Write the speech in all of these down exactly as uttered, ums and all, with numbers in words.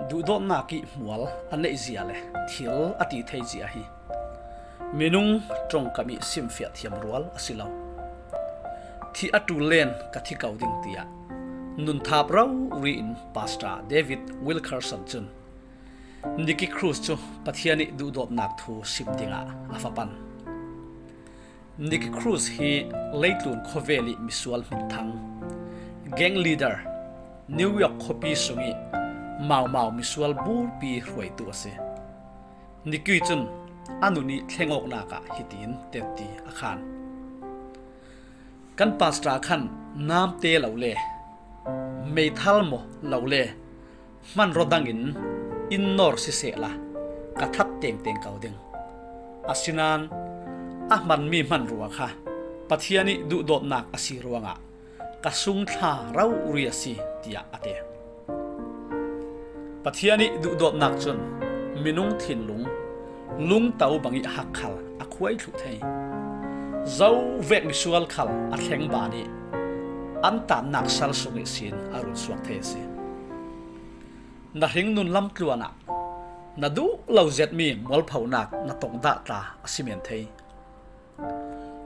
Duhdawtnak ih hmual a neihzia le thil a ti theizia hi minung ṭongkam ih simfiah thiam rual a si lo. Thih a ṭul len ka thi ko ding, tiah nunthap rori in Pastor David Wilkerson cun Nicky Cruz cu Pathian ih duhdawtnak thu sim dingah a va pan. Nicky Cruz hi leitlun khawvel ih misual hminthang, gang leader, New York khuapi sungih maumau misual bulpi hruaitu a si. Nicky cun a nun ih thlengawknak ah hitiin tetti a khan: Kan pastor khan namte lo le meithal maw lo le hmanraw dangin in nawr sisehla ka that tengteng ko ding. Asinain a hmanmi hmanrua kha Pathian ih duhdawtnak a si ruangah ka sungthla rori a si, tiah a ti. Pathian ih duhdawtnak cun minung thinlung lungto bangih hak khal a khuai thluh thei. Zovek misual khal a thleng ban ih an tannak sal sung ihsin a run suak thei a si. Na hringnun lamtluan ah na duh lo zetmi mualphonak na tongdah tla a si men thei.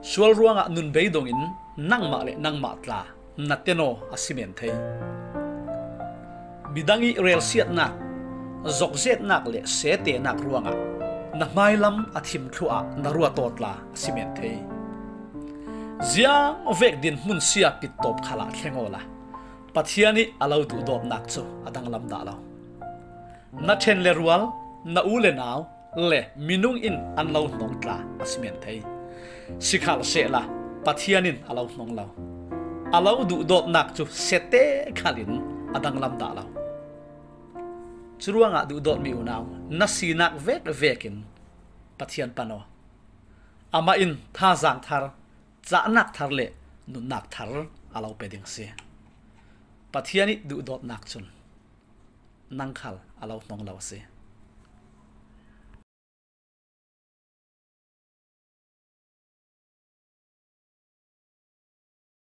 Sual ruangah nun bei dongin nangmah le nangmah tla na teno a si men thei. Midang ih relsiatnak, zokzetnak le setenak ruangah na hmailam a thim thluah na ruat aw tla a si men thei. Ziangvek dinhmun sia pittawp khalah thleng awla Pathian ih a lo duhdawtnak cu a danglam dah lo. Na ṭhen le rual, na u le nau le minung in an lo hnong tla a si men thei. Sikhalsehla Pathian in a lo hnong lo. A lo duhdawtnak cu sete khalin a danglam dah lo. Curuangah duhdawtmi unau, na sinak vekvek in Pathian pan aw. Amah in thazaang thar, cahnak thar le nunnak thar a lo pe ding a si. Pathian ih duhdawtnak cun nang khal a lo hnong lo a si.